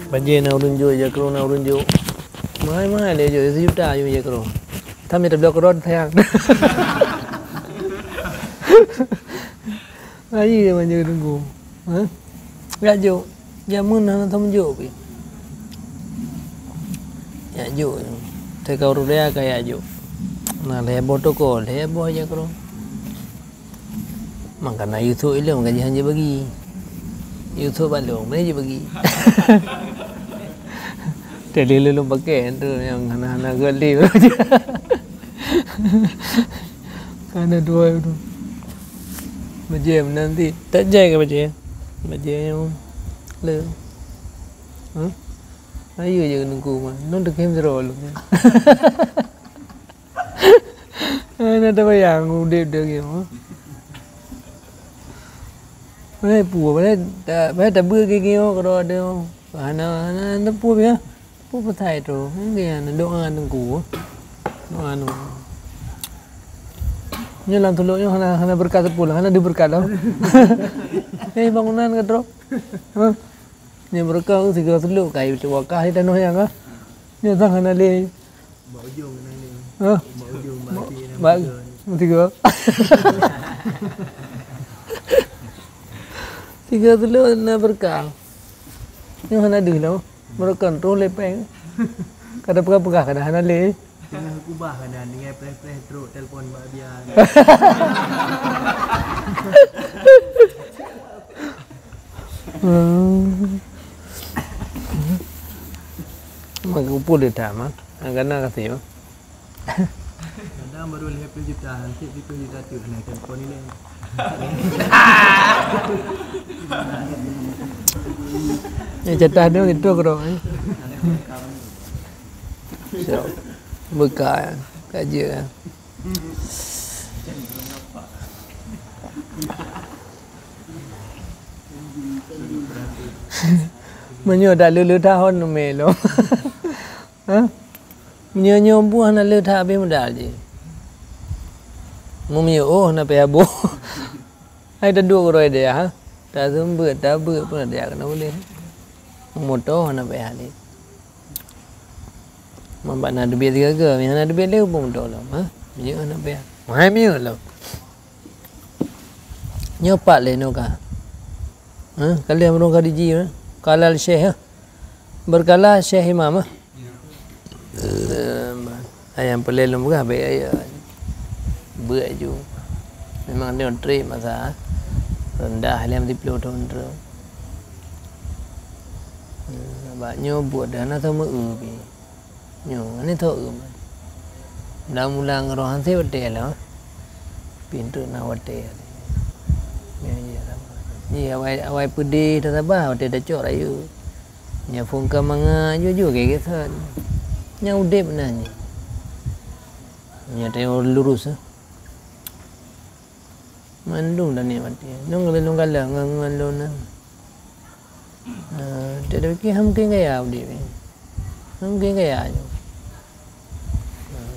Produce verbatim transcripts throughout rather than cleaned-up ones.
Bajée na ureuëng jok, ija keudroe na ureuëng jok. Mahai-mahai lé jok, sijuta jok ija keudroe. Tam tabloe keudroe sayang. Ayu ija manjô teungku. Ha? Jak jok. Jameun hana tam jok pih. Jak jok. Teuka ureuëng raya ka jak jok. Na lhée boh toko, lhée boh ija keudroe. Maka na Yusuf ilong ka jihan jibagi. Yusuf balong, mana jibagi? Tadi lulung pakai tu yang hana-hana goli. Kana dua tu. Bajée nanti tak jai ke bajée? Bajée yang le. Huh? Ayo je nunggu mah. Nung dekem zero lu. Hana tabayang udeb deuh nyoe. Padahai peue, padahai ta-, padahai tabeuet keu nyoe keudroe deuh. Hana, hana, hana peue piah. Peue peuthai tu? Nyan doa teungku. Doa nu. Nyoe lam tulok nyoe hana, hana beureukat seupôt, hana deuh beureukat lom. Eh, bangunan ka trok. Ha? Nyoe beureukat sigoe seulok kai wakah di tanoh nyan ka. Nyoe sang hana lé. Bak ujong keunan ni. Hah? Bak ujong, bak akhé keunan. Bak, tiga. Tiga tu lôn na beureukat. Nyoe hana deuh lom. Beureukat troh lé péng. Kada peugah-peugah, kada hana lé. Teuh kubah keunan, tinggai preh-preh trok telepon bak bian. Hmm. Maka kumpul dia tak, man. Agak nak kasi, man. Kadang baru lima puluh juta, hansip lima puluh juta tu, kena telepon ni lain. Eh, jatah dia itu kena, eh. So, buka, eh. Kaji, eh. Meunyoe dak lheueh-lheueh tahon mé lom. Ha? Meunyoe nyoe buah na lheueh that habéh modal jih. Meunyoe oh na payah boh. Hai taduek uroe dia, ha? Taseumbeuet, tabeuet pun ada kena boleh. Moto hana payah lé. Mambak na dubiet sigaga, meuhana dubiet lé hubung moto lom, ha? Miyueb hana payah. Hai miyueb lom. Nyoe pat lé nyoe ka. Ha, ka lheueh meureueng ka diji, ha? Kalal Syekh, ha? Berkala Syekh Imam, ha? Ayang peulé lôn peugah bèk ayah. Beuet ju. Memang nyoe trép masa rendah lom siplôh thôn tu. Bak nyoe buet dah na sama eu pi. Nyoe, ni tho eu. Dah mula ngeroh hanse watèe lah. Pintu na watèe. Ya, ya, sama. Ji awai, awai peudeh dah sabar, watèe dah cok rayeuk. Nya phôn ka mangat, jujur ke kesan. Nya udép na nyoe. Nya tengok lurus, eh. Mandum dah nikmati. Nung lôn galak ngon, ngon lôn, eh. Eh, tak ada fikir, ha mungkin gaya udép ni. Ha mungkin gaya je. Eh.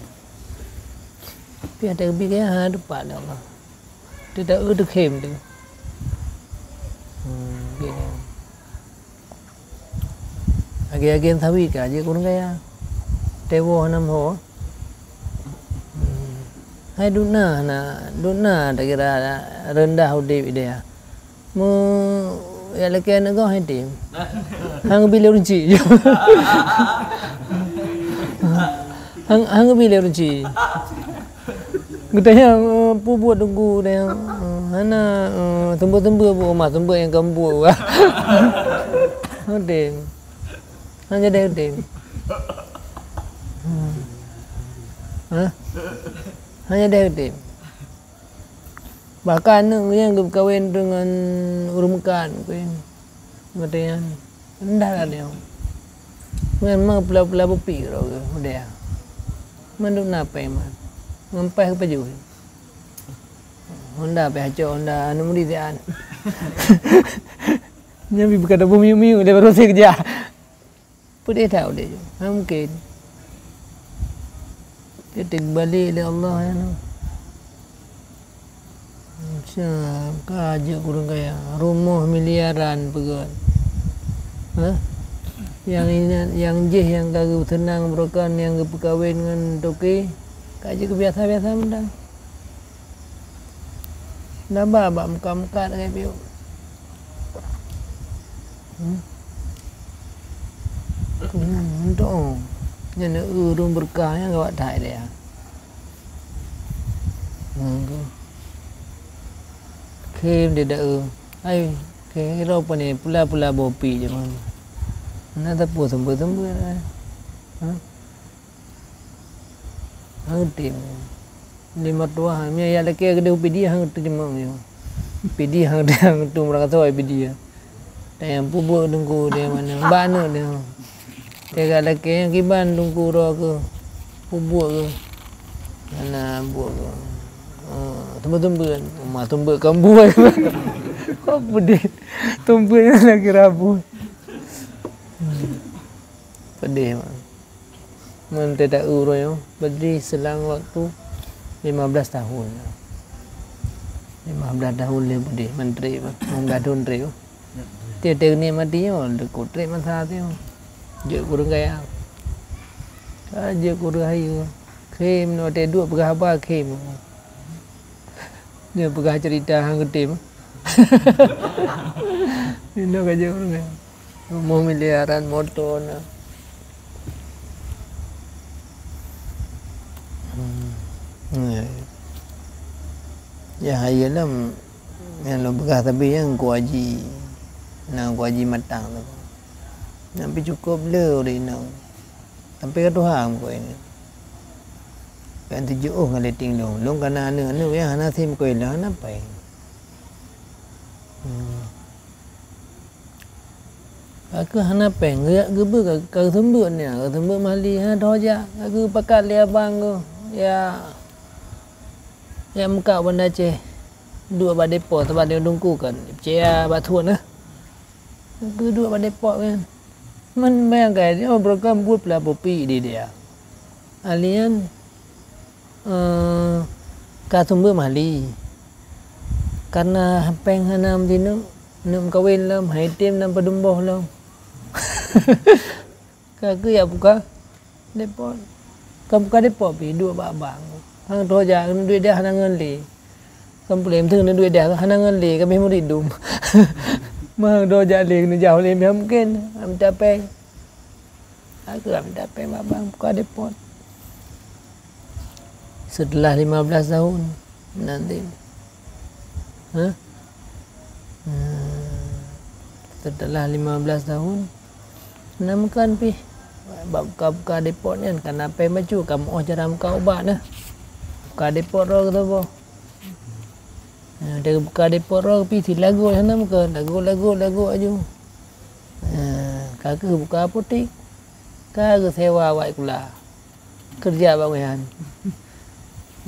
Tapi ada lebih gaya, ha, depan dah Allah. Tidak ada khem tu. Hmm, gini. Agen-agen sawi ka jeuet keu ureueng kaya. Tewoh nam ho. Hmm. Hai duna na, duna takira rendah udép idéh. Mu ya lakèe aneuk goh hai tem. Hang bi lé ureueng chik. Hang, hang bi lé ureueng chik. Geutanyong, eh, peue buet teungku, geutanyong, eh, hana, eh, seumbeuet-seumbeuet buet, ma seumbeuet nyang ka mubuet. Udép. Hana jadi udép. Hmm. Hah? Hana jadi udép. Bahkan aneuk nyang geupeukawen deungon ureueng meukat, mungken. Maté nyan. Rendah that nyoe. Memang pula-pula bupi keudroe geuh, udép. Mandum na péng man. Ngon paih geupajoh. Honda pih acok, Honda aneuk murit siat. Nyan pih bukan tabôh miyueb-miyueb, dia baru saya keujah. Peudeh that udép nyoe. Ha mungken. Teuteuk balek lé Allah nyan. Macam ka jeuet keu ureueng kaya, rumoh miliaran peugöt. Hah? Nyang ingat, nyang jih nyang ka geuseunang beureukan nyang geupeukawen ngon toke, ka jeuet keu biasa-biasa mantong. Naba bak muka-muka lagèe piôh. Hmm. Untuk nyan ureueng beureukat nyang gawat that dia. Hmm. Khém di dae. Ai, khém iro pane pula-pula bopi je mah. Na teupeu seumbeu-seumbeu. Ha? Hang tem. Lima tuah, mi ya laki gede pidi hang terima yo. Pidi hang hang tu merasa pidi ya. Tayang pubuk dengku dia mana? Bak aneuk dia. Tega laki nyang kiban dengku roh ke. Pubuk ke. Mana buat ke. Ah, tembel-tembel. Rumah tembel kambuai. Kok pedih. Tembel lagi rabu. Hmm. Pedih, man. Menteri tak urus yo, berdiri selang waktu lima belas tahun. Lima belas tahun lé berdiri menteri, lima belas tahun menteri. Tiap-tiap ni mati yo, dekat trek masa tu. Jek kurang gaya. Ah, jek kurang hayu. Krim, no, teh duk peugah haba krim. Dia peugah cerita hang geutem. Inoe ka jeuet ureueng. Rumoh miliaran, moto na. Hmm. Ya, ya, ya, lom. Nyang lôn peugah tapi nyang Teungku Haji. Na Teungku Haji Matang tu. Nyan pih cukôp le ureueng inong. Sampai ka tuha muka ini. Kan tujoh oh ngon letting lôn. Lôn kana aneuk-aneuk nyang hana sim koe lôn hana pèng. Hmm. Ka keuh hana pèng, geujak geubeuet ka, ka geuseumbeuet nia, ka geuseumbeuet mali, hana teuh jak. Ka keuh pakat lé abang keuh, ya, ya meukat Banda Aceh. Duek bak depo, sabab lé dungku kan, peucaya bak thon nah. Ka keuh duek bak depo kan. Man bayangkan, dia beureukan buet peulaboh pi di dia. Alien, eh, ka sumber mali. Karena pèng hana meusineuk, neuk meukawen lom, hai tem nan padum boh lom. Ka keuh jak buka depot. Ka buka depot pih duek bak bank. Hang teuh jak, duek dah hana ngon lé. Kan pulem tu duek dah hana ngon lé, ka beh murit dum. Mang do jak lé, keuneuk jak lé, mungkin. Am tapèng. Aku dah minta pèng bak bank buka depot. Setelah lima belas tahun nanti. Hah? Hmm. Setelah lima belas tahun, na meukan pih. Bak buka-buka depot nyan, kana pèng bacut, ka meu'oh cara meukat ubat nah. Buka depot roh keu saboh. Nah, dari buka depot roh pih silagot hana meukan, lagot, lagot, lagot aju. Nah, ka keuh buka apotek. Ka geusewa awak sikula. Keureuja bak nyan.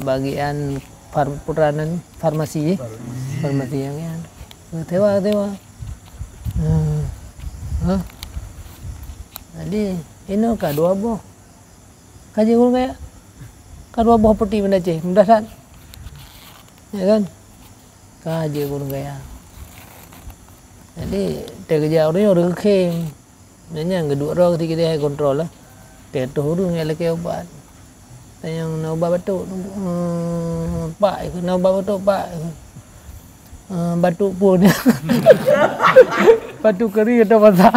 Bagian far-, peranan farmasi, eh? Farmasi. Farmasi nyang nyan. Geusewa, geusewa. Hmm. Hah? Jadi, inoe ka dua boh. Ka jeuet ureueng kaya. Ka dua boh peuti Banda Aceh, mudah that. Ya kan? Ka jeuet ureueng kaya. Jadi, teukeujak ureueng, ureueng khem. Dan nyan geuduek droe keudeh hai kontrol lah. Teutoh ureueng nyang lakèe ubat. Tanyong na ubat batuk, "Hmm, Pak," ikheun, "na ubat batuk, Pak," ikheun. "Ah, batuk phon." Batuk kering atau basah.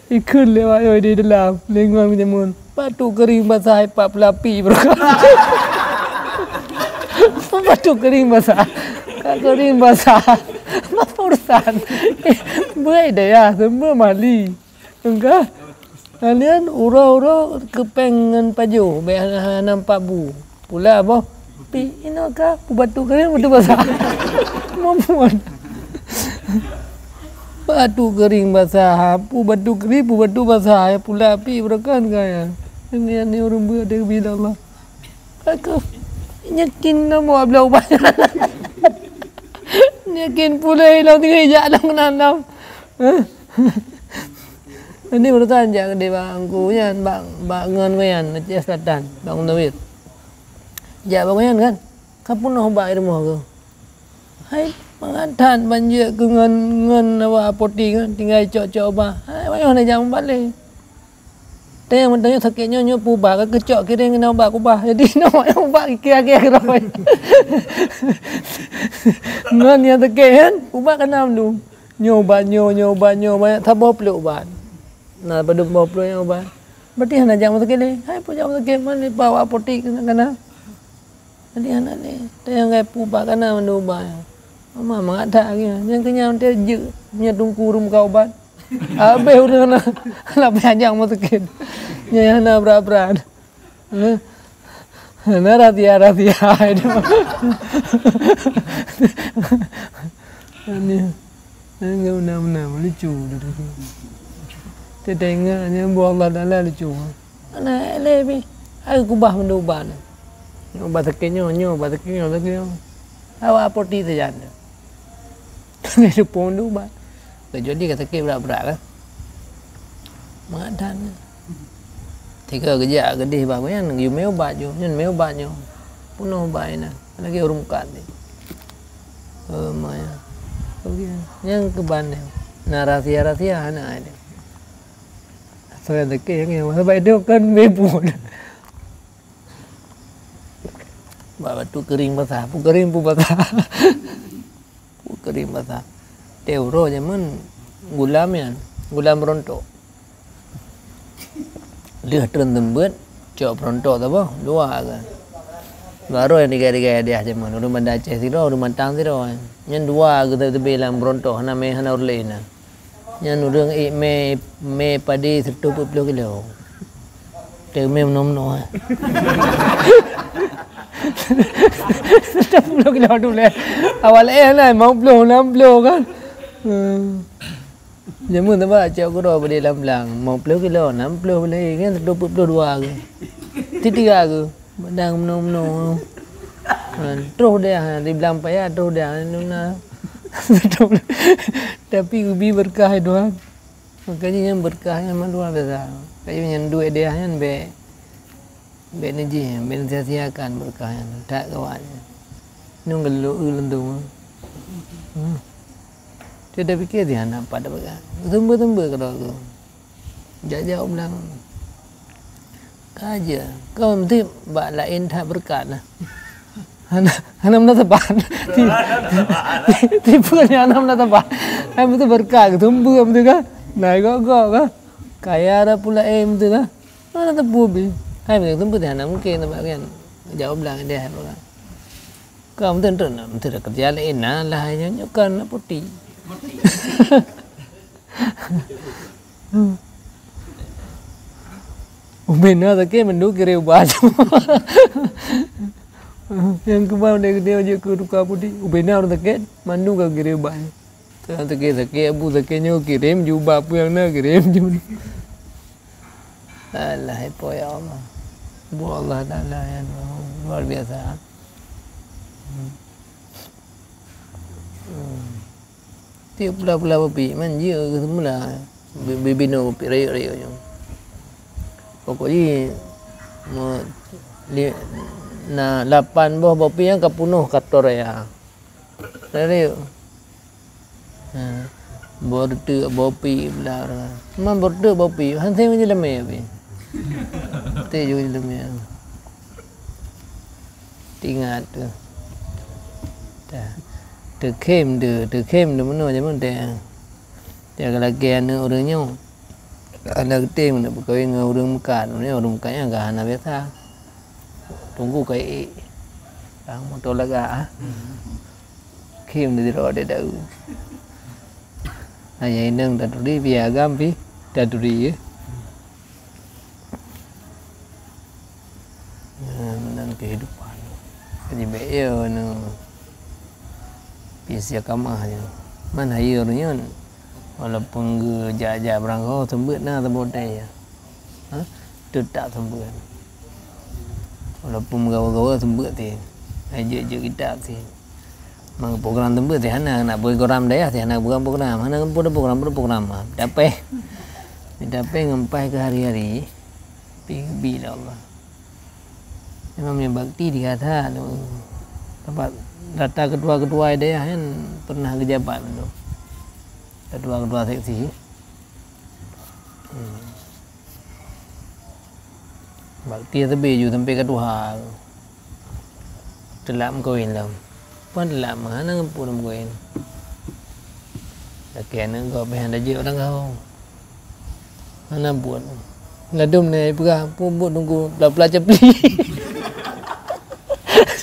Ikheun lé awak nyoe di dalam, lé ngon jameun. Batuk kering basah, pat peulapi, bro. Batuk kering basah. Ka kering basah. Apa urusan? Beuai daya, semua mali. Enggak. Kalian uroe-uroe keupeng ngon pajoh, bèk hana, hana nampak bu. Pula boh, pi inoe ka, pu batuk kering, batuk basah. Mampun. Batuk kering basah, pu batuk kering, pu batuk basah, ya pula pi beurakan ka ya. Ini, ini ureueng beuet dari bila Allah. Aku yakin nama abla ubat. Yakin pulai lam tinggi jak lam kenanam. Ini urusan jak gede bak angku nyan, bak, bak ngon ngon nyan, Aceh Selatan, bak Mutawir. Jak bak ngon nyan kan? Ka peunoh bak rumoh ku. Hai, mangat that ban jeuet keu ngon, ngon awak apotek kan, tinggai cok-cok ubat. Hai, Ayo hana jak mubat lé. Teunyong, teunyong sakét nyoe, nyoe peuubat, ka keucok kirém keunan ubat kubah. Jadi nyoe ubat kira-kira keudroe. Ngon nyang sakét kan, ubat ka na mandum. Nyoe ubat nyoe, nyoe ubat nyoe, banyak saboh ploh ubat. Na padub boh ploh nyang ubat. Berarti hana jak rumah sakit lé. Hai pun jak rumah sakit, man lé pa awak apotek kana-kana. Jadi hana lé. Teunyong kai peuubat kana mandum ubat. Mama mangat that lagèe nyan. Nyang keunyan teuh jeuet. Nyan teungku ureueng meukat ubat. Habéh ureueng na. Hana payah jak rumah sakit. Nyan hana brat-brat. Heh. Na rahsia-rahsia itu. Aneh. Enggak benar-benar lucu tu. Teuingat nyan buah Allah Taala lucu. Ana lé pi. Ai kubah mandum ubat. Ubat sakét nyoe, nyoe ubat sakét nyoe, sakét nyoe. Awak apotek sajan. Lupong mandum ubat. Kecuali ka sakét brat-brat kan. Mangat that. Tiga geujak geudeh bak nyan, geumé ubat ju, nyan mé ubat ju. Peunoh ubat inan. Lagèe ureueng meukat ni. Oh, ma ya. Okey. Nyang keuban ni. Na rahsia-rahsia hana ada. Asai sakét nyang ni. Sebab itu kan mé buet. Bak batu keuring basah, pu keuring pu basah. Pu keuring basah. Teuh uroe jameun gulam nyan, gulam beurontok. Lheueh treun seumeubeuet, cok beurontok saboh, dua ke. Baru nyang tiga-tiga hadiah jameun, ureueng Banda Aceh sidroe, ureueng Matang sidroe. Nyan dua ke teubée lam beurontok, hana mé, hana ureueng laén na. Nyan ureueng ék mé, mé padé sireutoh peuet ploh kilo. Teumé meunoe-meunoe, eh. Sireutoh peuet ploh kilo tu lé. Awak laén na, limong ploh, nam ploh kan. Hmm. Jameun teuba cok keudroe bak di lam blang, limong ploh kilo, nam ploh bak laén kan, sireutoh peuet ploh dua ke. Tiga ke. Padang meunoe-meunoe. Ha, troh deh, ha, di blang paya troh deh, ha, nuna. Tapi ubi beureukat, hai Tuhan. Makanya nyan beureukat nyan luar biasa. Kayu nyan duek deh nyan bèk, bèk neujih, bèk neusia-siakan beureukat nyan. That kawat nyan. Nung geulok eu leuntong. Hmm. Dia dah fikir dia nak pat dapat kan. Sumber-sumber kalau tu. Jak-jak u blang. Ka aja. Kau meusti bak laén that beureukat lah. Hana, hana meunasabat. Ti-, ti-, tipe nyan hana meunasabat. Hai meusti beureukat ke, sumber meusti kan? Nah, gok-gok kan? Kaya dah pula, eh, meusti kan? Hana teupeu bi. Hai meusti sumber hana mungkin tempat kan. Jak u blang dia hai beureukat. Ka meuteun-teun, meuteun keureuja laén na lah nyoe, nyoe kan na putéh. Ubena sakét mandum kirém ubat. Nyang keubah udép geude jeuet keu tuka putéh. Ubena ureueng sakét mandum ka kirém ubat. Sakét-sakét, abu sakét nyoe kirém ju ubat, peue nyang na kirém ju. Alah, ipo ya Allah. Bu Allah Taala nyang luar biasa. Hmm. Hmm. Tiep pula-pula bapi man jeuet keu seumula. Bi-, bi-, binoe bapi rayeuk-rayeuk nyoe. Pokok jih me-, li-, na lapan boh bapi nyang ka punoh kator raya. Rayeuk. Ha. Boh reuteuek boh pi bela. Man boh reuteuek boh pi, han seng jeulemé pi. Teuju jeulemé. Tingat tu. Dah. Teukhém tu, teukhém tu meunoe jameun teuh. Dia lagèe aneuk ureueng nyoe. Hana geutem nak peukawen ngon ureueng meukat. Ureueng meukat nyan ka hana biasa. Tunggu ka ék. Bang moto lagak ah. Khém di droe dek dau. Hanya inong taturi, pih agam pih taturi, ya. Nah, meunan kehidupan. Jadi, bèk yo, anu, pih sia kamah je. Man hayeue nyan, walaupun geujak-jak beurangkaho, seumeubeuet na saboh watèe, ya. Ha? Teutap seumeubeuet. Walaupun meugawa-gawa seumeubeuet teuh. Hai jeuet-jeuet kitab teuh. Mang program seumeubeuet teuh hana, nak program dayah teuh hana program-program. Hana pun ada program, pun ada program. Tapi, tapi ngon pai keu hari-hari, pi, pi lé Allah. Memang meunyo bakti di gata tu. Tempat data ketua-ketua dayah kan pernah geujabat tu. Ketua-ketua seksi. Bak tieb teubiet ju sampoe ka tuha. Teulak meukawen lom. Pan teulak meuh, hana ngon peue meukawen. Lakée aneuëk gob pih hana jeuet ureuëng gahu. Hana buet. Ladom nyan peugah, "Peue buet Teungku, peula-peula capli."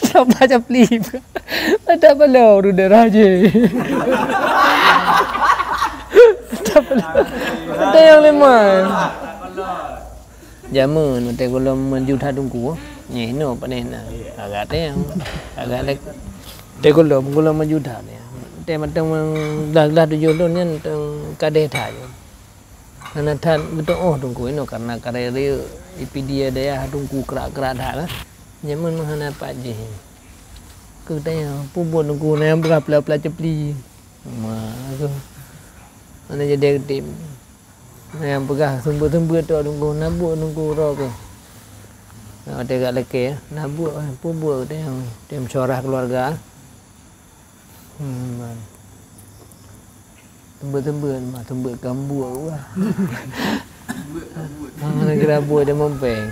Peula-peula capli. Ada balo ureuëng daerah jih. Ada balo. Ada nyang lemah. Jameun watée gohlom maju that Teungku, nyoe hinoe pané na. Agak teuh, agak lé-, watée gohlom, gohlom maju that. Watée mantong glah-glah tujoh lôn nyan mantong kadeh that. Hana that geuteuôh Teungku inoe, karena karya rayeuk I P D I dayah Teungku krak-krak that lah. Jameun meuhana pat jih. Keu tanya, peue buet Teungku na nyang peugah peula-peula capli. Ma, tu. Hana jadi aktif. Nyang peugah seumeubeuet-seumeubeuet tok Teungku, na buet Teungku uroe keuh. Watée gak lakée, na buet, eh, peue buet watée nyang tem syarah keuluwarga. Hmm, man. Seumeubeuet-seumeubeuet, mah seumeubeuet kan buet wah. Hana kira buet jamon péng.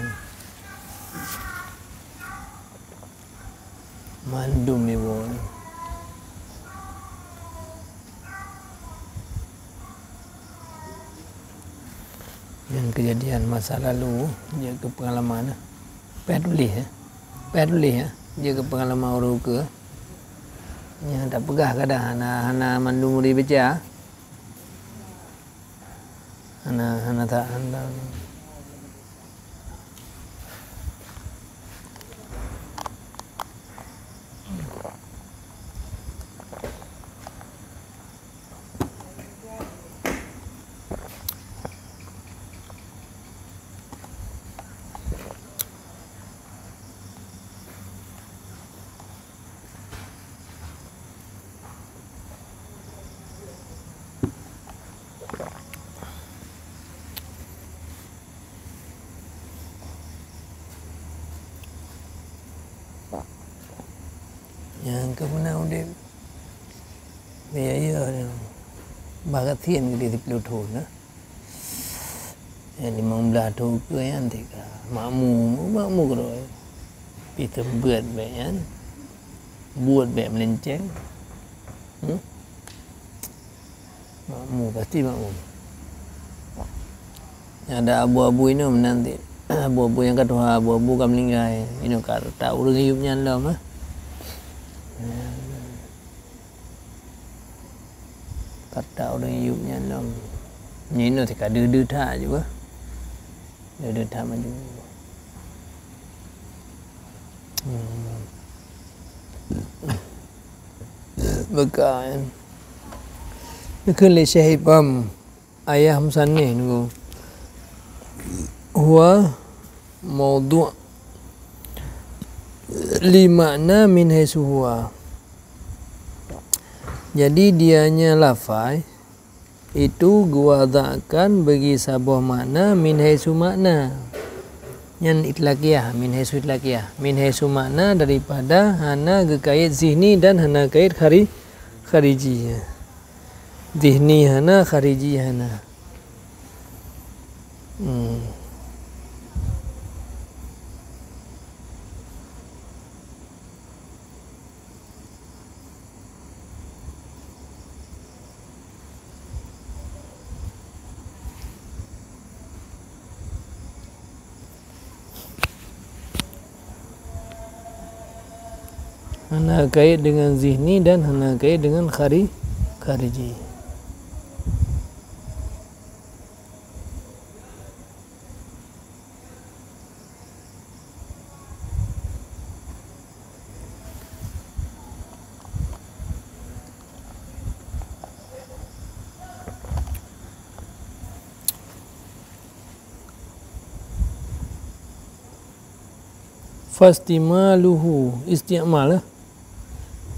Mandum ibu. Nyan keujadian masa lalu, jeuet keu peungalaman. Payah tuléh, eh. Payah tuléh, eh. Jeuet keu peungalaman uroe keuh. Nyang tapeugah kadang hana, hana mandum ureuëng baca. Hana, hana ta-, hana. Nyang keu meunan udeb. Biaya nyoe. Bah gasien geude siplôh thon, nah. Nyang limong blaih thon keu nyan teuka. Makmu, makmu keudroe. Pi seumeubeuet bék nyan. Buet bék meulinceng. Hmm? Makmu, pasti makmu. Nyang ada abu-abu inoe meunan ti. Abu-abu nyang ka tuha, abu-abu ka meuninggai. Inoe ka reutak ureuëng yup nyan lom, eh. Ka reutak ureuëng yup nyan lom. Nyoe inoe ti ka deuh-deuh that ju, eh. Deuh-deuh that maju. Hmm. Beuka, eh. Neukheun lé Syekh Ibam ayah musannif nunggu. Huwa maudhu' li makna min haitsu huwa. Jadi, dianya lafai itu geuwadakkan bagi saboh makna min haitsu makna. Nyan itlaqiyah, min haitsu itlaqiyah. Min haitsu makna daripada hana geukait zihni dan hana kait khari-, khariji. Zihni hana, khariji hana. Hmm. Hana kait dengan zihni dan hana kait dengan khari-, khariji. Fastimaluhu, istimal, eh.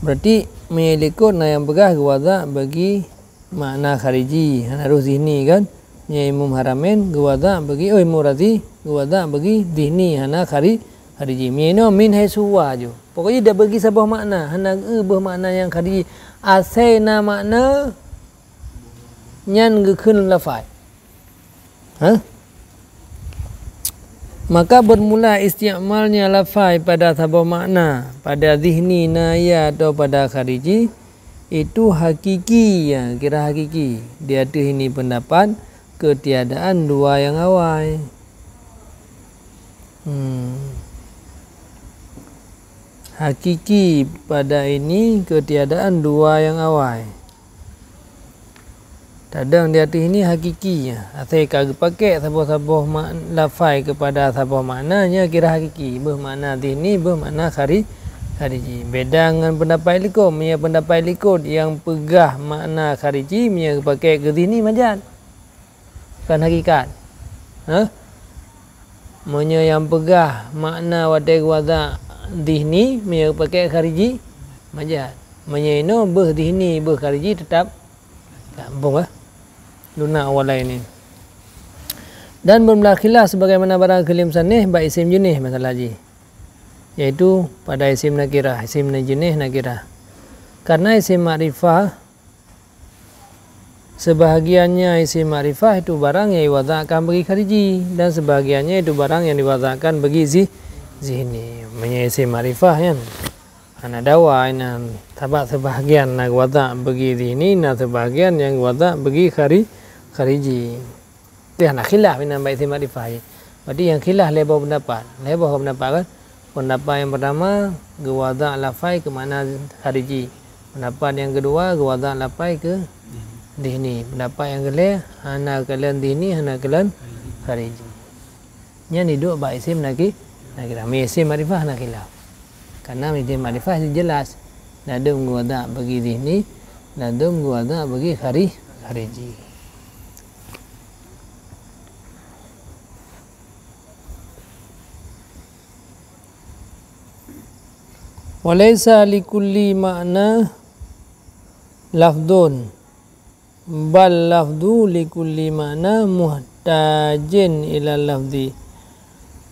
Berarti, meunyoe likot na nyang peugah geuwadak bagi makna khariji, hana roh zihni kan? Nyan Imam Haramain geuwadak bagi, oh, Imam Razi geuwadak bagi zihni, hana khari-, khariji. Meunyoe inoe min haitsu huwa ju. Pokoknya dak bagi saboh makna, hana eu boh makna nyang khariji. Asai na makna nyan geukheun lafai. Ha? Maka bermula isti'malnya lafai pada saboh makna, pada zihni na ya atau pada khariji, itu hakiki, ya, kira hakiki. Di ateueh ini pendapat ketiadaan dua yang awai. Hmm. Hakiki pada ini ketiadaan dua yang awai. Tadong di ateueh ini hakiki, asai ka geupakek saboh-saboh mak-, lafai kepada saboh makna, nyan kira hakiki, beuh makna zihni, beuh makna khari-, khariji. Beda ngon pendapat likot, meunyoe pendapat likot nyang peugah makna khariji, meunyoe geupakek keu zihni, majaz. Kon hakikat. Ha? Meunyoe nyang peugah makna watèe geuwazak zihni, meunyoe geupakek khariji, majaz. Meunyoe inoe beuh zihni, beuh khariji, teutap sambong, eh. Duna awal laén ni. Dan bermula khilaf sebagaimana barang keulim sanéh bak isim jeuneh masalah jih, yaitu pada isim nakirah, isim jeuneh nakirah. Karena isim makrifah, sebahagiannya isim makrifah itu barang yang diwazakkan bagi khariji, dan sebahagiannya itu barang yang diwazakkan bagi zih-, zihni. Meunyoe isim makrifah nyan hana dawa inan, sabab sebahagian na geuwazak bagi zihni, na sebahagian nyang geuwazak bagi khari-, khariji. Teuh na khilaf inan bak isim makrifah. Berarti nyang khilaf lhèe boh pendapat. Lhèe boh pendapat kan? Pendapat nyang pertama, geuwazak lafai keu makna khariji. Pendapat nyang keudua, geuwazak lafai keu zihni. Pendapat nyang keulhèe, hana keu lôn zihni, hana keu lôn khariji. Nyan iduek bak isim naki-, nakirah. Meunyoe isim makrifah na khilaf. Karena isim makrifah jeulaih. Ladôm geuwazak bagi zihni, ladôm geuwazak bagi khari-, khariji. Walaisa likulli makna lafdun, bal lafdu likulli makna muhtajin ila lafdi.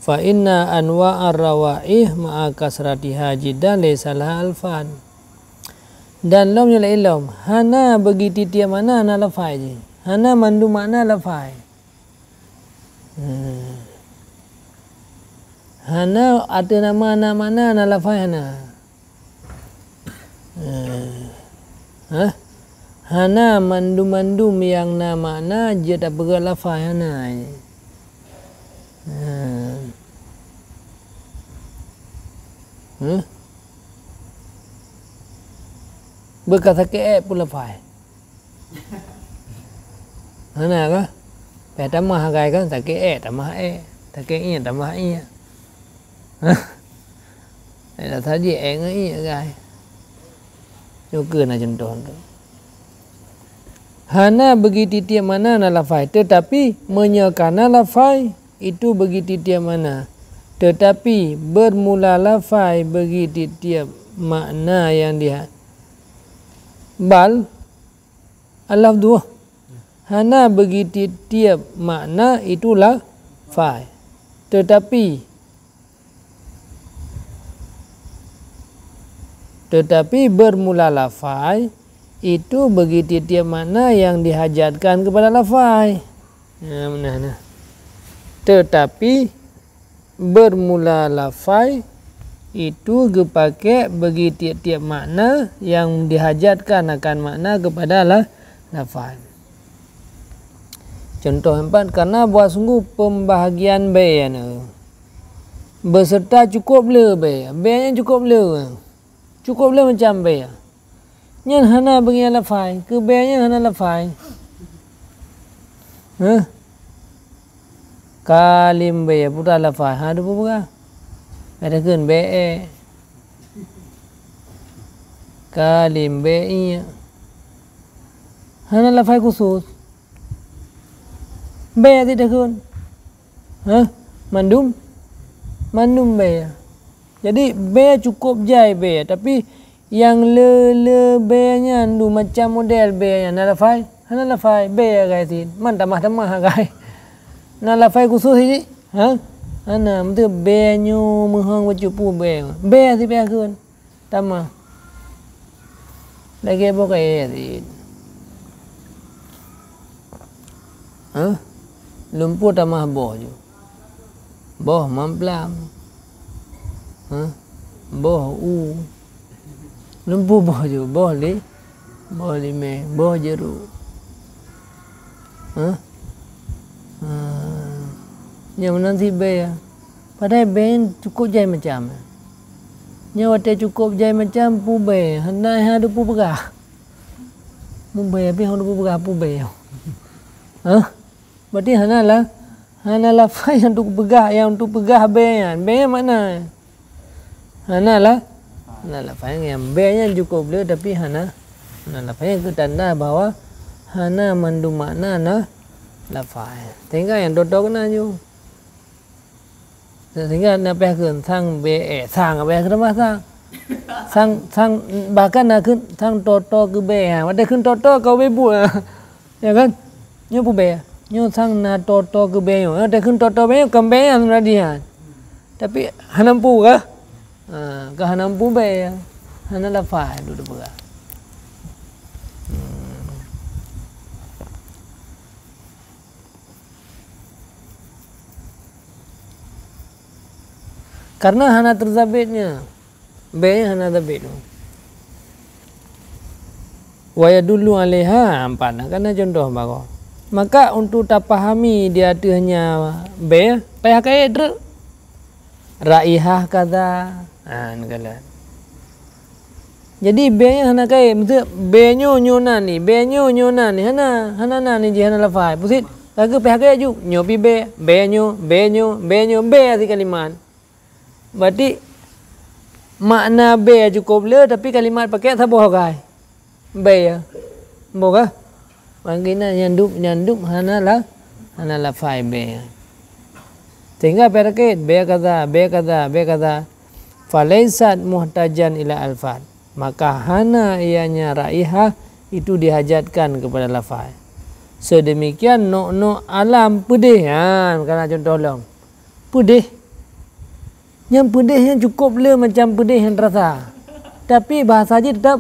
Fa inna anwa ar-rawaih ma'a kasratiha jiddan laisa laha alfan. Dan lom nyoe lé lom, hana bagi tiep-tiep makna na lafai jih. Hana mandum makna lafai. Hmm. Hana ateueh nama na makna na lafai hana. Hmm. Hah? Hana mandum-mandum nyang na makna jeuet tapeugah lafai hana. Hmm. Huh? Beuka sakét ék pun lafai. Hana kah? Payah tamah agai kan, sakét ék tamah ék, sakét iék tamah iék. Hah? Ék dah saji ék ngon iék agai. Nyoe keuh na cuntoh tu. Hana bagi tiep-tiep makna na lafai, teutapi meunyoe ka na lafai, itu bagi tiep-tiep makna. Teutapi bermula lafai bagi tiep-tiep makna nyang diha-, bal al-lafdhu. Hana bagi tiep-tiep makna itu lafai. Teutapi, teutapi bermula lafai itu bagi tiep-tiep makna nyang dihajatkan keupada lafai. Nah, nah, nah. Teutapi bermula lafai itu geupakek bagi tiep-tiep makna nyang dihajatkan akan makna keupada la-, lafai. Cuntoh empat, karena bahwa sungguh pembahagian bèe nyoe beserta cukup le bèe. Bèe nyan cukup le. Cukup le macam bèe. Nyan hana bagi lafai, keu bèe nyan hana lafai. Hah? Ka lheueh bèe, peue lafai? Ha, dua puluh peugah. Ka takheun bèe. Ka lheueh bèe. Hana lafai khusus. Bèe cit takheun. Hah? Mandum? Mandum bèe. Jadi, bèe cukup jai bèe, tapi nyang le-le bèe nyan, dum macam model bèe nyan, na lafai? Hana lafai, bèe agai cit. Man tamah-tamah agai. Na lafai khusus cit? Ha? Hana, meuteue bèe nyoe meuhong bacut peue bèe. Bèe cit bèe kheun. Tamah. Lagèe boh kayèe cit. Hah? Lumpur tamah boh ju. Boh mamplam. Ha? Boh u. Lumpur boh ju, boh li-, boh limeng, boh jeruk. Ha? Ha. Nyang meunan cit bèe. Padahai bèe nyan cukôp jai macam. Nyoe watèe cukôp jai macam peue bèe, hana, hana teupeu peugah. Mun bèe pih hana teupeu peugah peue bèe. Ha? Berarti hana la-, hana lafai nyang untuk peugah, nyang untuk peugah bèe nyan. Bèe nyan makna. Hana la-, hana lafai nyan. Bèe nyan cukôp le, tapi hana, hana lafai. Nyan keu tanda bahwa hana mandum makna na lafai. Sehingga nyang tô-tô keunan ju. Sehingga na payah kheun sang bèe, eh, sang, na payah kheun teuma sang. Sang, sang, bahkan na kheun sang tô-tô keu bèe. Ha, watèe kheun tô-tô ka ubé buet. Ya kan? Nyoe peue bèe? Nyoe sang na tô-tô keu bèe nyoe. Watèe kheun tô-tô bèe nyoe, kon bèe nyan sebenarnya. Tapi hana mampu kah? Ha, ka hana mampu bèe. Hana lafai duek teupeugah. Hmm. Karena hana teuzabit nyan. Bèe hana zabit. Wa yadullu alaiha, empat na kana contoh bagoe. Maka untuk tapahami di ateueh nyan bèe, payah kait treuk. Raihah kaza. Ha, neukalon. Jadi bèe nyan hana kait, maksud bèe nyoe nyoe na ni, bèe nyoe nyoe na ni, hana, hana na ni jih hana lafai. Pusit, lagèe payah kait ju, nyoe pi bèe, bèe nyoe, bèe nyoe, bèe nyoe, bèe asie kalimat. Berarti makna bèe cukôp le, tapi kalimat pakèk saboh gai. Bèe, ya. Boh kah? Bagi na nyang dum, nyang dum hana la-, hana lafai bèe. Sehingga payah kait, bèe kaza, bèe kaza, bèe kaza. Falaisat muhtajan ila alfat. Maka hana ianya raihah itu dihajatkan kepada lafai. Sedemikian nok-nok alam peudeh. Ha, kana contoh lom. Peudeh. Nyang peudeh nyan cukôp le macam peudeh nyang teurasa. Tapi bahasa jih teutap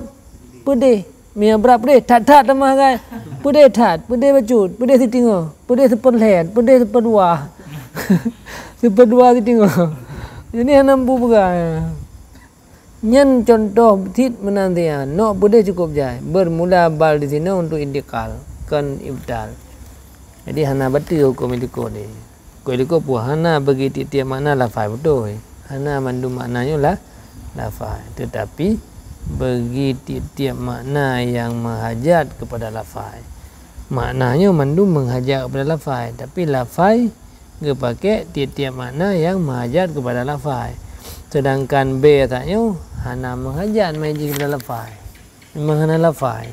peudeh. Meunyo brat peudeh, that-that tamah kan. Peudeh that, peudeh bacut, peudeh sitingoh, peudeh sipeulhèt, peudeh sipeudua. Sipeudua sitingoh. Jadi hana mampu peugah. Nyan contoh cit meunan siat, nok peudeh cukôp jai. Bermula bal di sinoe untuk intikal, kon ibtal. Jadi hana bateue hukôm ilikot nyoe. Hukôm ilikot peue? Hana bagi tiep-tiep makna lafai beutôi. Hana mandum makna nyoe la-, lafai. Tetapi bagi tiep-tiep makna nyang meuhajat kepada lafai. Makna nyoe mandum meuhajat kepada lafai, tapi lafai geupakèk tiep-tiep makna nyang meuhajat keupada lafai. Seudangkan bèe that nyoe hana meuhajat meuhajat keupada lafai. Memang hana lafai.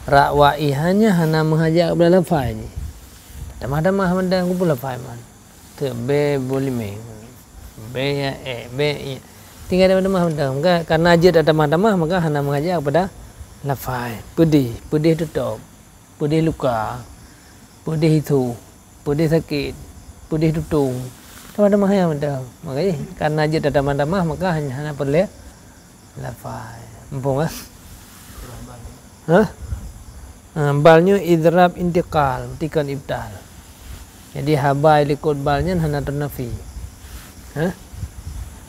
Rak wa i ha nyan hana meuhajat keupada lafai jih. Tamah-tamah mantong kupeue lafai man. Teuk bèe boh limeng. Bèe ya, eh, bèe ya. Tinggai tamah-tamah mantong. Maka, karena jeuet tamah-tamah, maka hana meuhajat keupada lafai. Peudeh, peudeh teutôb. Peudeh luka, peudeh itho, peudeh sakét, peudeh tutong. Tamah-tamah nyang mantong. Maka jih, karena jeuet tamah-tamah, maka hana, hana peureulèe lafai. Muphom, ah? Hah? Ha, bal nyoe idhrab intiqal, bukan ibtal. Jadi, haba ilikot bal nyan hana teunafi. Hah?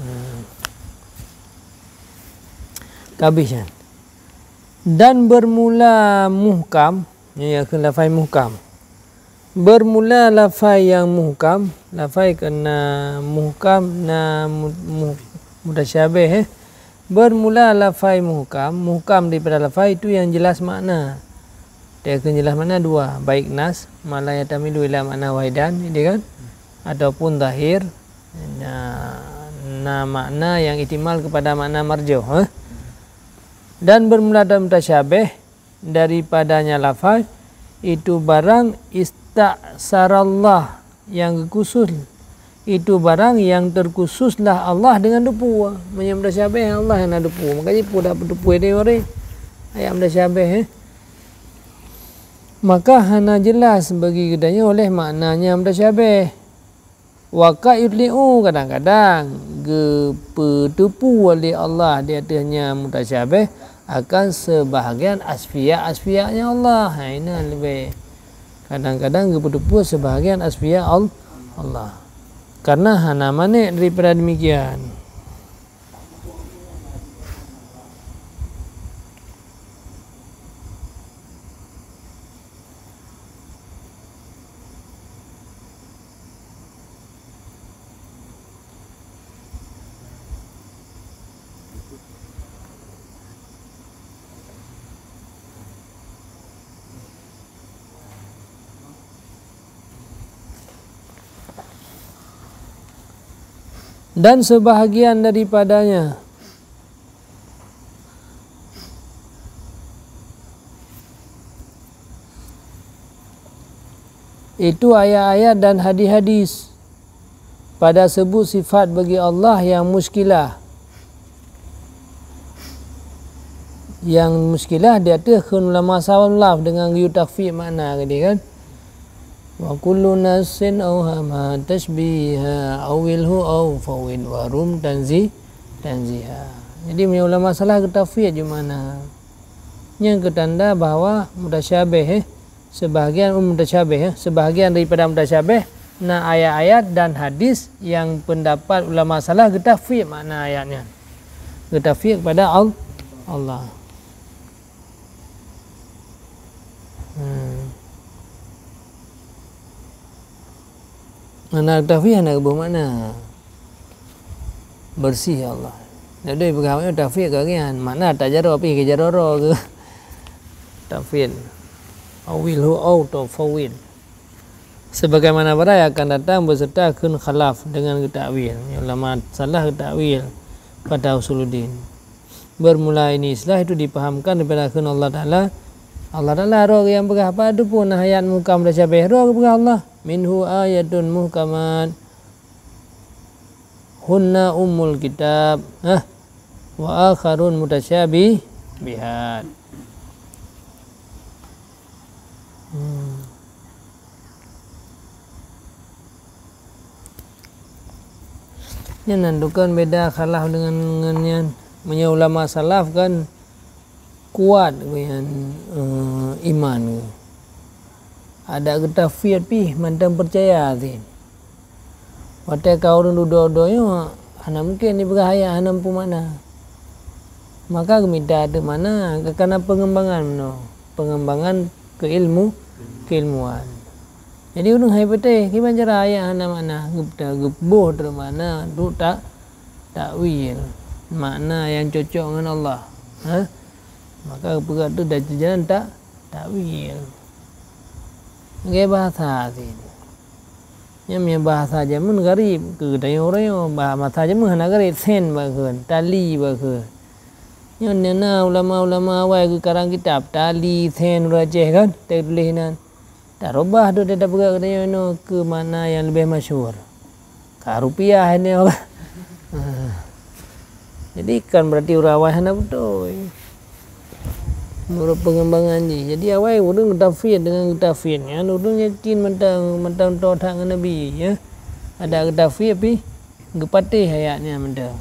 Hmm. Ka abéh nyan. Dan bermula muhkam, nyoe nyang kheun lafai muhkam. Bermula lafai nyang muhkam, lafai keu na muhkam, na mu-, mu-, mutasyabih, eh. Bermula lafai muhkam, muhkam daripada lafai itu yang jelas makna. Dia kheun jelas makna dua, baik nas, ma la ya'tamidu ila makna wahidan, gitu kan? Ataupun zahir, na, na makna yang ihtimal kepada makna marjuh, eh. Dan bermula dan mutasyabih, daripadanya lafai, itu barang istaksarallah, yang khusus, itu barang yang terkhususlah Allah dengan teupeu. Meunyoe mutasyabih, Allah nyang na teupeu. Maka jih peue dak teupeu deh ureueng. Ayat mutasyabih, eh. Maka hana jelas bagi geutanyoe oleh maknanya mutasyabih. Wa qad yutli'u, kadang-kadang geupeuteupeu lé Allah di ateueh nyang mutasyabih akan seubahgian asfiya-asfiyanya Allah. Ha, inan leubeh. Kadang-kadang geupeuteupeue sebahagian asfiya Al-, Allah. Karena hana manéh daripada demikian. Dan sebahagian daripadanya itu ayat-ayat dan hadis-hadis pada sebut sifat bagi Allah yang muskilah. Yang muskilah di ateueh kheun ulama salaf dengan geuyue takhfif makna tadi kan. Wa kullu nassin auhama tashbiha awilhu au fawwid wa rum tanzi-, tanziha. Jadi meunyoe ulama salaf geutakhfif jih makna. Nyan keutanda bahwa mutasyabih, eh, Sebahagian mutasyabih, ya, sebahagian daripada mutasyabih na ayat-ayat dan hadis yang pendapat ulama salaf geutakhfif makna ayat nyan. Geutakhfif kepada Al-, Allah. Hmm. Makna geutakhfif hana geuboh makna. Bersih ya Allah. Jadi peugah takhfif keu gobnyan, makna tajaroe pih keu jaroe droe keu takhfif. Awilhu au tafawwid. Sebagaimana barang yang akan datang beserta kheun khalaf dengan geutakwil. Ulama salaf geutakwil pada usuluddin. Bermula ini istilah itu dipahamkan daripada kheun Allah Taala. Allah Taala roh yang peugah apa tu pun ayat muhkam dan syabeh roh peugah Allah. Minhu ayatun muhkamat. Hunna ummul kitab, hah? Wa akharun mutasyabihat. Hmm. Nyan nan tukang beda khalaf dengan, dengan nyan. Meunyoe ulama salaf kan kuat nyan, eh, iman. Ada geutakhfif pih mantong peucaya cit. Watée ka ureuëng dudoe-dudoe nyoe hana mungken jipeugah ayat hana muphom makna. Maka geumita teuk makna, ka kana peungembangan meunoe, peungembangan keu ilmu, keilmuan. Jadi ureuëng hai patéh kiban cara ayat hana makna, geuboh teuk makna, duek tak takwil makna nyang cocok ngon Allah. Ha? Maka geupeugah tu dari jalan tak takwil. Lagée bahasa cit. Nyan meunyoe bahasa jameun garib keu geutanyoe uroe nyoe, bahasa jameun hana garib, sen bah kheun, tali bah kheun. Nyoe na ulama-ulama awai geukarang kitab, tali, sen, ureuëng Aceh kan, teutuléh nan. Tarubah tu teutab peugah geutanyoe nyoe keu makna nyang leubeh masyhur. Ka rupiah ini. Jadi kan berarti ureuëng awai hana beutôi. Menurut pengembangan jih. Jadi awai ureuëng geutakhfif dengan geutakhfif nyan ureuëng yakin mantong, mantong toe that ngon Nabi, ya. Ada geutakhfif pih geupatéh ayat nyan mantong.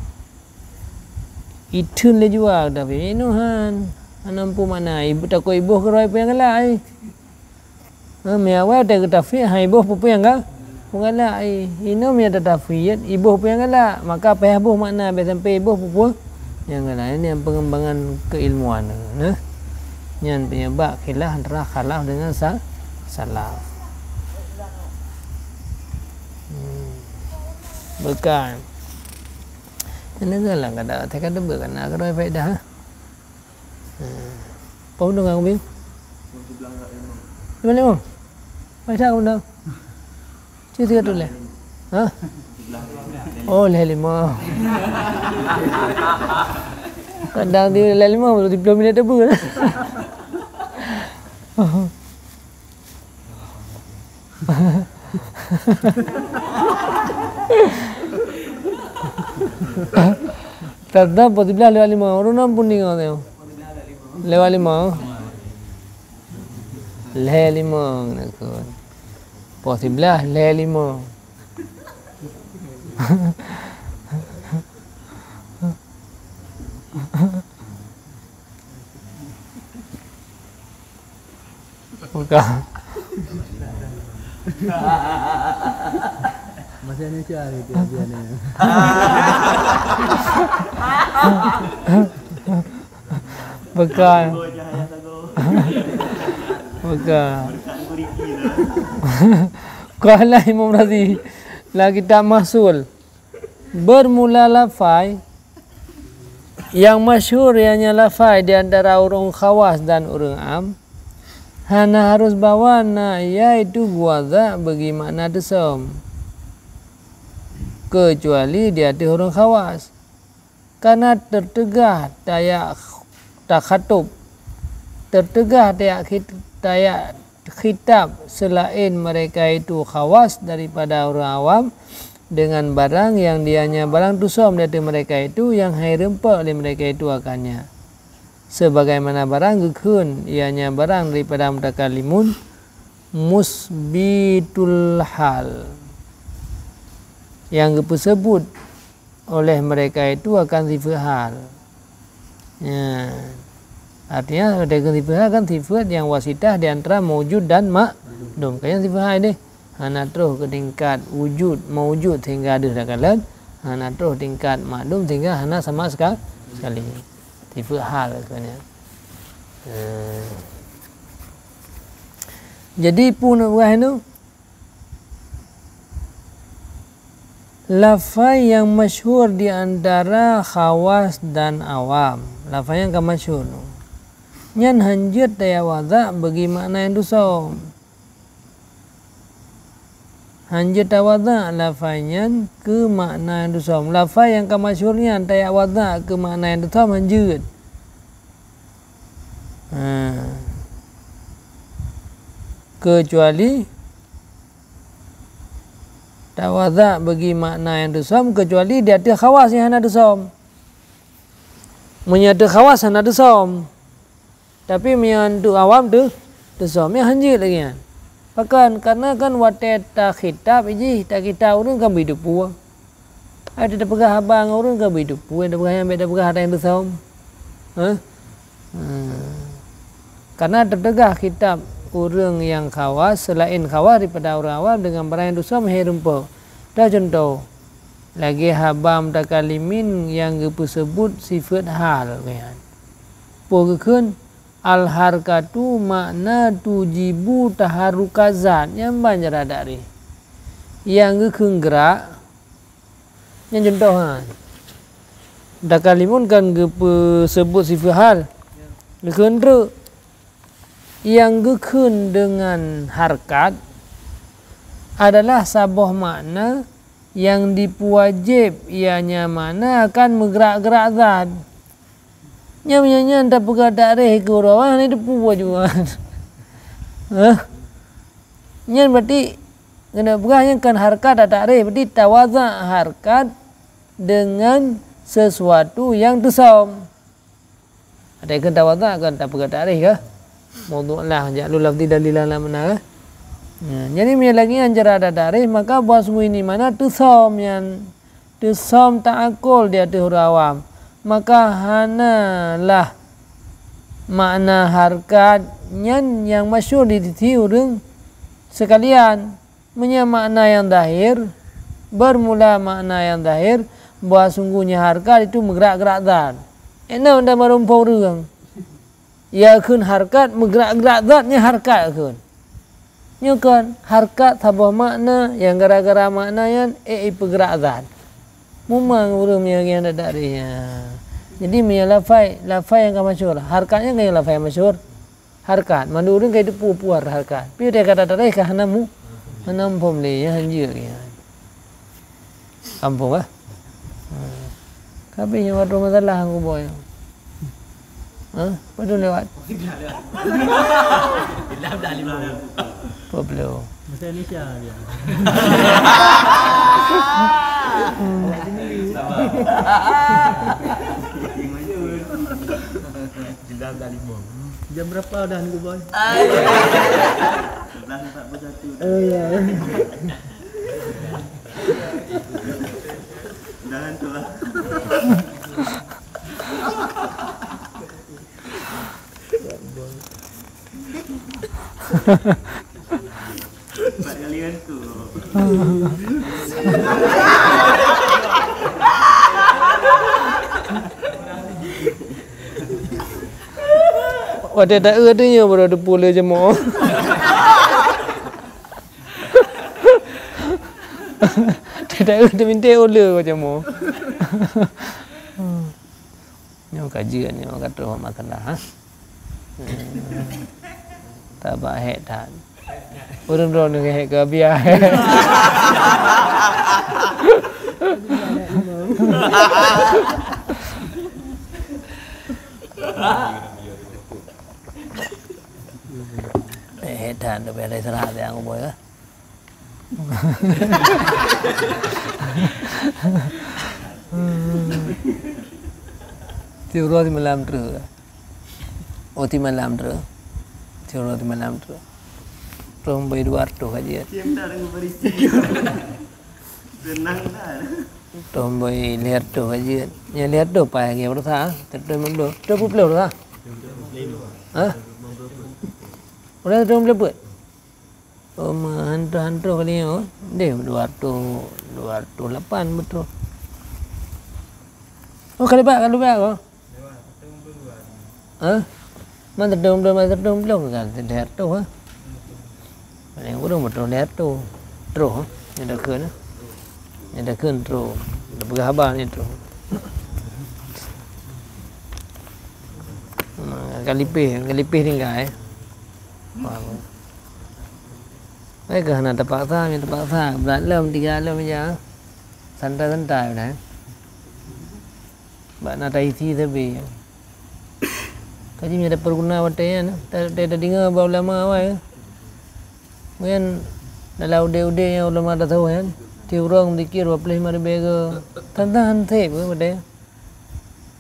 Itheun lé jua geutakhfif. Inoe han. Hana muphom makna. Ibu takot iboh keuroi peue nyang galak ai. Ha, meunyoe awai watée geutakhfif, ha, iboh peue-peue nyang ga-, peue galak, eh, inoe meunyoe tatakhfif, iboh peue nyang galak, maka payah boh makna, bèk sampai iboh peue-peue nyang galak. Ini nyang pengembangan keilmuan, nah. Nyan penyebab khilaf antara khalaf dengan sa-, salaf. Hmm. Bukan. Ini galak kada, kada bukan, nak kena faedah, ha? Hmm. Apa benda kau ambil? Lima lima. Baca kau benda. Cuba tiga tu leh. Ha? Oh, leh lima. Kadang dia leh lima, baru tiga puluh minit dah ber. Tata pukul sebelas lewat lima. Ureueng nam pun ninga tengok. Lewat lima. Lhèe lima kena kon. Pukul sebelas lhèe lima. Buka. Bahasa Indonesia gitu, biar ni. Bukan. Bukan. Qala Imam Razi, la kitab Mahsul. Bermula lafai yang masyhur, ianya lafai di antara ureuëng khawas dan ureuëng am, hana harus bahwa na yaitu guaza bagi makna teusöm, kecuali di ateueh ureuëng khawas. Karena tertegah tayak takhatub, tertegah tayak khit-, tayak khitab selain mereka itu khawas daripada orang awam dengan barang yang dianya barang tusöm di ateueh mereka itu yang hai reumpok oleh mereka itu akannya. Sebagaimana barang geukheun, ianya barang daripada mutakallimun musbitul hal, yang geupeusebut oleh mereka itu akan sifat hal. Ya. Artinya, dengan sifat hal kan sifat yang wasitah di antara maujud dan makdum. Kan sifat hal ini hana troh ke tingkat wujud, maujud sehingga ada dah kalian, hana troh tingkat makdum sehingga hana sama seka-, sekali. Sifat hal katanya. Ya. Jadi, pun buah itu, lafai yang masyhur di antara khawas dan awam. Lafai nyang ka masyhur nyoe. Nyan hanjeuet tayak waza bagi makna nyang tusöm. Hanjeuet tawaza lafai nyan keu makna nyang tusöm. Lafai nyang ka masyhur nyan tayak waza keu makna nyang tusöm hanjeuet. Ha. Kecuali tawaza bagi makna nyang tusöm, kecuali di ateueh khawas nyang hana tusöm. Meunyoe ateueh khawas hana tusöm. Tapi meunyoe untuk awam tu, tusöm nyang hanjeuet lagée nyan. Pakon? Karena kan watée takhitab jih, takhitab ureuëng kan beuidupeue. Ai tapeugah haba ngon ureuëng ka beuidupeue, tapeugah nyan bék tapeugah hata nyang tusöm. Hah? Hmm. Karena teupeugah khitab ureuëng nyang khawas, selain khawas daripada ureuëng awam dengan barang nyang tusöm hai reumpok. Dah contoh, lagée haba mutakallimin nyang geupeusebut sifat hal nyan. Peue geukheun? Al-harkatu makna tujibu taharruka zat, nyan ban cara takrif. Nyang geukheun grak, nyan contoh ha. Mutakallimun kan geupeusebut sifat hal. Geukheun treuk. Nyang geukheun deungon harkat adalah saboh makna nyang dipeuwajéb, ianya makna akan meugrak-grak zat. Nyan meunyoe nyan tapeugah takrif keu ureuëng awam, hana teupeu jua. Hah? Nyan berarti keuneuk peugah nyan kan harkat takrif, berarti tawaza harkat deungon sesuatu nyang tusöm. Ada keu tawaza kan tapeugah takrif kah? Maudhu' lah, ja'lu lafzi dalilan ala makna kah? Nah, jadi meunyoe lagée nyan cara takrif, maka bahwa sungguh ini makna tusöm nyan. Tusöm ta'akkul di ateueh ureuëng awam, maka hanalah makna harkat nyan nyang masyhur di sisi ureuëng seukalian. Meunyoe makna nyang zahir, bermula makna nyang zahir, bahwa sungguhnya harkat itu meugrak-grak zat. Enam dan baru empat ureuëng. Ya kheun harkat, meugrak-grak zat nyan harkat kheun. Nyoe kan harkat saboh makna nyang gara-gara makna nyan ék ipeugrak zat. Mumang ureuëng nyang nyang dadak deh nyan. Jadi meunyoe lafai, lafai nyang ka masyhur, harkat nyan kan lafai nyang masyhur. Harkat, mandum ureuëng ka iteupeu-peu harkat. Pi teuka tatareh ka hana mu, hana muphom lé, nyan hanjeuet nyan. Kampung ah. Ha. Tapi nyoe waduh masalah aku boy. Ha? Padum lewat? Dua puluh. Bahasa Indonesia dia. Jam berapa dah nunggu boy? Sebelas empat puluh satu. Oh ya. Jangan tu lah. Empat kali. Watèe taeu tu nyoe baru teupeu lé jamoe. Watèe taeu teumintèe ulèe jamoe. Nyoe ka jeuet nyoe ka troh makalah, ha? Tabah hék that. Ureueng droeneuh hék keu Abiya. Eh, hék that, leubeh dari seurat nyang kuboh, ya. Siuroe simalam treuk. Oh, simalam treuk. Siuroe simalam treuk. Troh bui dua reutôh ka jeuet. Troh bui lhèe reutôh ka jeuet. Nyan lhèe reutôh paih lagèe baroesa, sireutoh limong ploh. Sireutoh peuet ploh baroesa. Hah? Udah sireutoh limong ploh peuet? Oh, meuhantoh-hantoh kali nyoe. Deh, dua reutôh, dua reutôh lapan beutôi. Oh, ka leubeh, ka leubeh ko. Hah? Man sireutoh limong ploh, man sireutoh limong ploh kan, lhèe reutôh, ha? Paléng kureueng beutôi lhèe reutôh. Troh, ha? Nyan takheun, ha? Nyan takheun troh. Tapeugah haba nyan troh. Ka lipéh, ka lipéh tinggai. Wah. Eh, keu hana tapaksa, meunan tapaksa. Brat lom, tiga lom ija. Santai-santai meunan. Bak na taisi sabe. Kaji meunyo tapeuguna watèe nyan, ta-, ta-, tadeungoe bak ulama awai. Mungken dalam udeb-udeb nyang ulama tasawuf nyan, tiep ureueng zikir dua ploh lima ribèe go. Tan-tan han sép ke watèe nyan?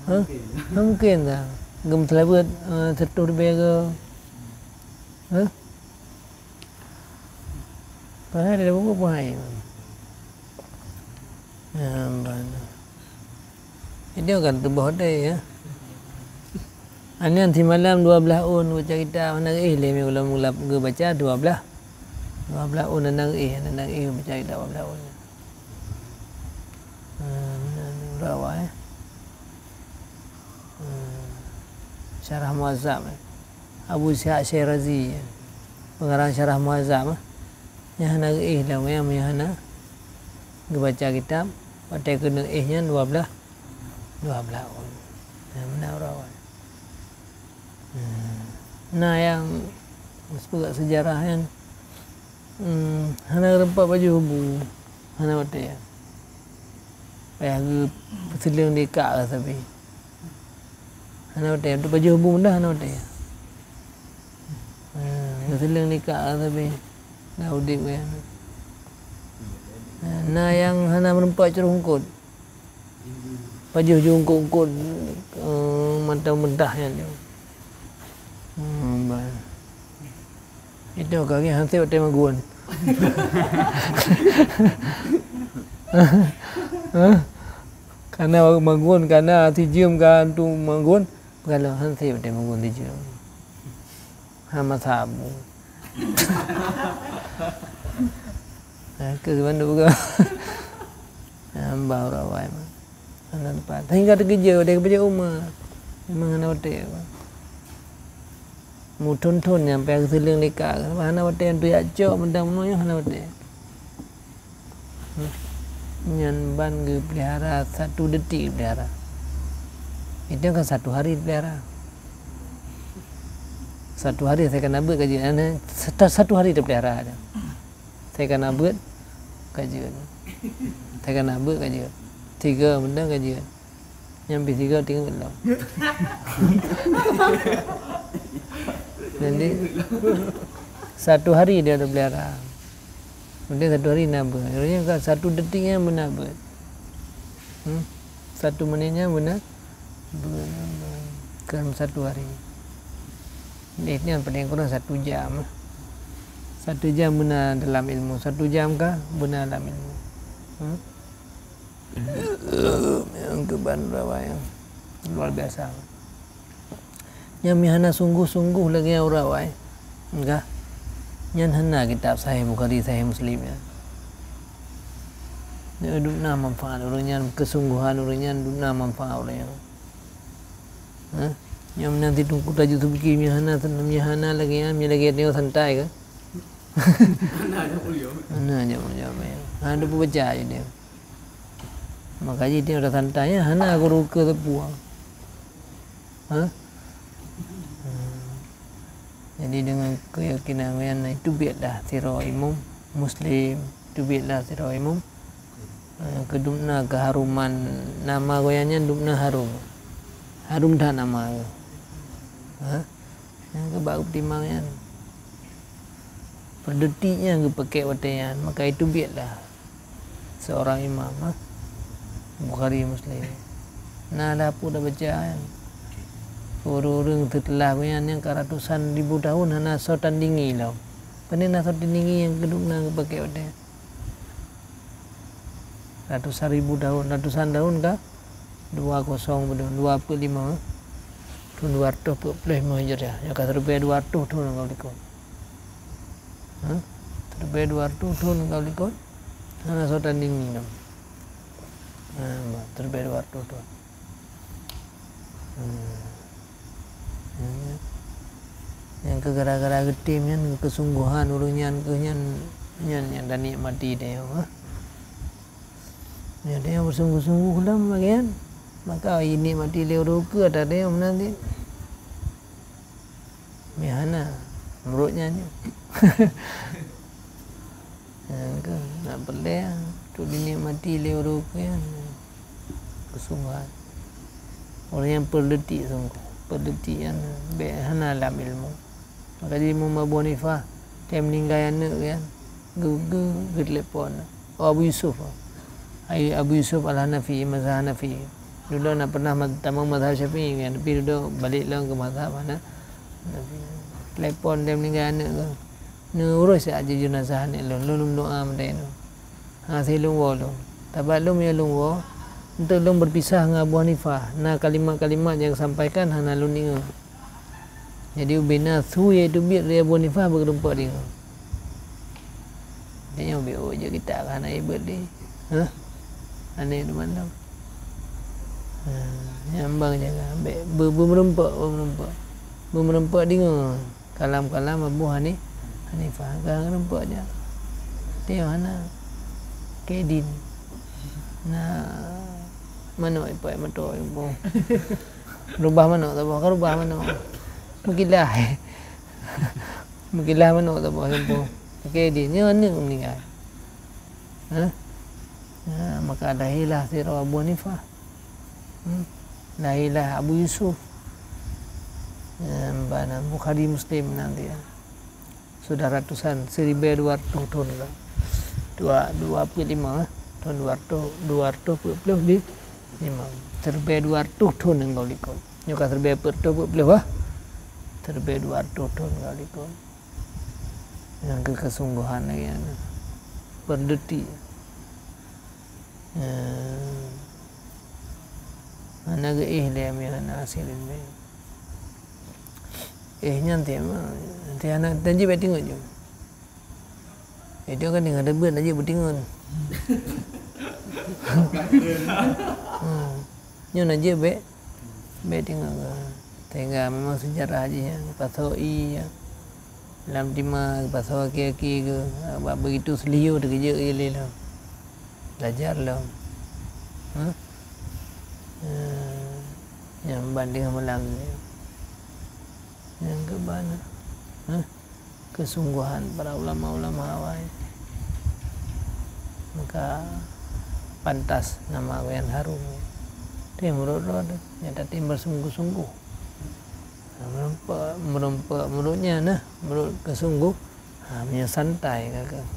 Hah? Hana mungken dah. Geumeuseulaweuet, eh, sireutoh ribèe go. Hah? Padahai ada buku pun hai. Ya, bana. Jadi kan tuboh deh, ya. Aneuk simalam dua blah ôn baca kitab, hana geuéh lé, ulôn mulai geubaca dua blah. Dua blah ôn hana geuéh, hana geuéh baca kitab dua blah ôn. Ha, meunan rawai, eh. Hmm. Syarah Muhazzab, eh. Abu Ishaq Syirazi, eh. Pengarang Syarah Muhazzab, eh. Nyang hana geuéh lom, nyang hana geubaca kitab, watèe keuneuk éh nyan dua blah, dua blah ôn. Nyang meunan rawai. Hmm. Na nyang peugah seujarah nyan, hmm, hana geureumpok pajoh bu, hana watèe. Payah geupeuseuleung di kak sabe. Hana watèe, untuk pajoh bu meudah hana watèe. Hmm, geuseuleueng di kak sabe. Na udeb nyan. Na nyang hana meureumpok cruh eungkôt. Pajoh ju eungkôt-eungkôt, eh, mantong meudah nyan. Hmm, ba. Itu kaki han sép watèe magun. Hah? Kana magun, kana sijeuem ka antu magun, peugah lom han sép watèe magun sijeuem. Hana sabu. Nah, keu bandum buka. Hamba urawai mah. Hana teumpat. Sehingga teukeujeuet, watèe geupeujeuet uma. Memang hana watèe apa. Meuthon-thon nyang payah geuseuleueng lé kak. Hana watèe, nyan tu jak cok, mantong meunoe nyoe hana watèe. Nyan ban geupeulihara, satu detik geupeulihara. Itu kan satu hari geupeulihara. Satu hari saya kena beuet ka jeuet. Satu, satu hari teupelihara aja. Saya kena beuet ka jeuet. Saya kena beuet ka jeuet. Tiga benda ka jeuet. Nyang pih tiga tinggal lom. Jadi, satu hari dia teupelihara. Kemudian satu hari na beuet. Artinya kan satu detik nyan beuna beuet. Hmm? Satu menit nyan beuna beuet. Kan satu hari. Nyan paling kurang satu jam. Satu jam beuna dalam ilmu. Satu jam ka beuna dalam ilmu. Hmm? Nyang keuban rawai nyang luar biasa. Nyang meuhana sungguh-sungguh lagèe rawai, enggak. Nyan hana kitab Sahih Bukhari, Sahih Muslim nyan. Nyoe dum na manfaat ureuëng nyan, keusungguhan ureuëng nyan dum na manfaat ureuëng nyan. Hah? Nyoe meunan si Teungku Tajul Subki, meunyoe hana, meunyoe hana lagée nyan, meunyoe lagée nyoe santai kah? Hana jak meunyoe. Hana jak meunyoe. Hana teupeubaca jih nyoe. Maka jih nyoe santai nyan, hana guru keu teupeu. Hah? Hmm. Jadi deungon keuyakinan nyan, teubiet lah sidroe imum Muslim, teubiet lah sidroe imum, eh, keu dum na keuharuman nama gobnyan nyan dum na harum. Harum that nama geuh. Ha? Nyang keu bak geutimang nyan. Peudeutiek nyang geupakék watée nyan, maka teubiet lah. Seorang imam, ha? Bukhari, Muslim. Na dah peue dah baca nyan. Ureuëng-ureuëng teutelah nyan nyang ka ratusan ribu tahun hana soe tandingi lom. Pane na soe tandingi nyang keu dum na geupakék watée nyan. Ratusan ribu tahun, ratusan tahun ka dua kosong padum, dua peuet lima, thon dua reutôh peuet ploh lima Hijriah. Nyoe ka teuleubeh dua reutôh thon ka likot. Ha? Teuleubeh dua reutôh thon ka likot. Hana soe tandingi nyan. Ha, teuleubeh dua reutôh thon. Hmm. Nyan, nyan keu gara-gara geutem nyan, keusungguhan ureuëng nyan keuh nyan, nyan nyang tanikmati tanyoe, ha. Nyan tanyoe beusungguh-sungguh lom lagée nyan, maka jinikmati lé ureuëng keu ata tanyoe meunan cit. Meuhana, meunurot nyan nyoe. Nyan keuh, nak peureulée, untuk dinikmati lé ureuëng keu nyan. Keusungguhan. Ureuëng nyang peudeutiek sungguh. Peudeutiek nyan bék hana lam ilmu. Maka di Imam Abu Hanifah, watée meuninggai aneuëk nyan, geu-, geu-, geutelepon. Oh, Abu Yusuf. Ai, Abu Yusuf Al-Hanafi, mazhab Hanafi. Dudoe na pernah ma-, tamong mazhab Syafi'i kan, tapi dudoe balek lom keu mazhab hana-, Hanafi. Telepon watée meuninggai aneuëk geuh. Neuurôh siat jenazah aneuëk lôn, lôn meudoá meudeh nyoe. Hana lôn woe lôn. Sabab lôn meunyoe lôn woe, eunteuk lôn beupisah ngon Abu Hanifah, na kalimat-kalimat nyang geusampaikan hana lôn deungoe. Jadi ubena su nyang teubiet lé Abu Hanifah beugeureumpok deungoe. Tanyoe beu jeuet kita ka hana ibeuet lé. Hah? Aneh teuma lom. Ha, nyang bang jaga, bék beu-, beumeureumpok, beumeureumpok. Beumeureumpok deungoe. Kalam-kalam Abu Hani-, Hanifah ka geureumpok jak. Teuh hana. Kedin. Na manok ipai meutoe boh. Rubah manok saboh, ka rubah manok. Meukilah. Meukilah manok saboh boh. Kedin. Nyoe aneuëk meuninggai. Hah? Ha, maka lahirlah sidroe Abu Hanifah. Hmm. Lahirlah Abu Yusuf. Em, bana Bukhari Muslim nanti, ya. Sudah ratusan, siribée dua reutôh thon lah. Dua, dua peuet lima, eh. Thon dua reutôh, dua reutôh peuet ploh lima. Siribée dua reutôh thon ngon likot. Nyoe ka siribée peuet reutôh peuet ploh, ah. Siribée dua reutôh thon ngon likot. Nyang keu keusungguhan lagée nyan. Peudeutiek. Eh, hana geuéh lé meunyoe hana hasé leubeh. Éh nyan teuh, teuh hana, tajeuet bék tingon ju. Itu kan tinggal deubeuet najeuet beutingon. Hmm. Nyoe najeuet bék Bék teungoh, sehingga memang seujarah jih nyan geupasoe ié nyan. Lam tima geupasoe aki-aki geuh, bak begitu seuliyô teukeujot ié lé lom. Belajar lom. Hah? Eh, nyang ban teungoh malam nyoe. Nyang keuban, hah? Keusungguhan para ulama-ulama awai. Maka pantas nama gobnyan harum. Tapi meunurot droe, nyata tem beusungguh-sungguh. Meureumpok, meureumpok meunurot nyan nah, meunurot keusungguh, ha, meunyoe santai ka keuh.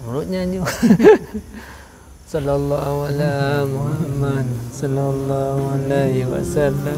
Meunurot nyan ju. Sallallahu ala Muhammad, sallallahu alaihi wasallam.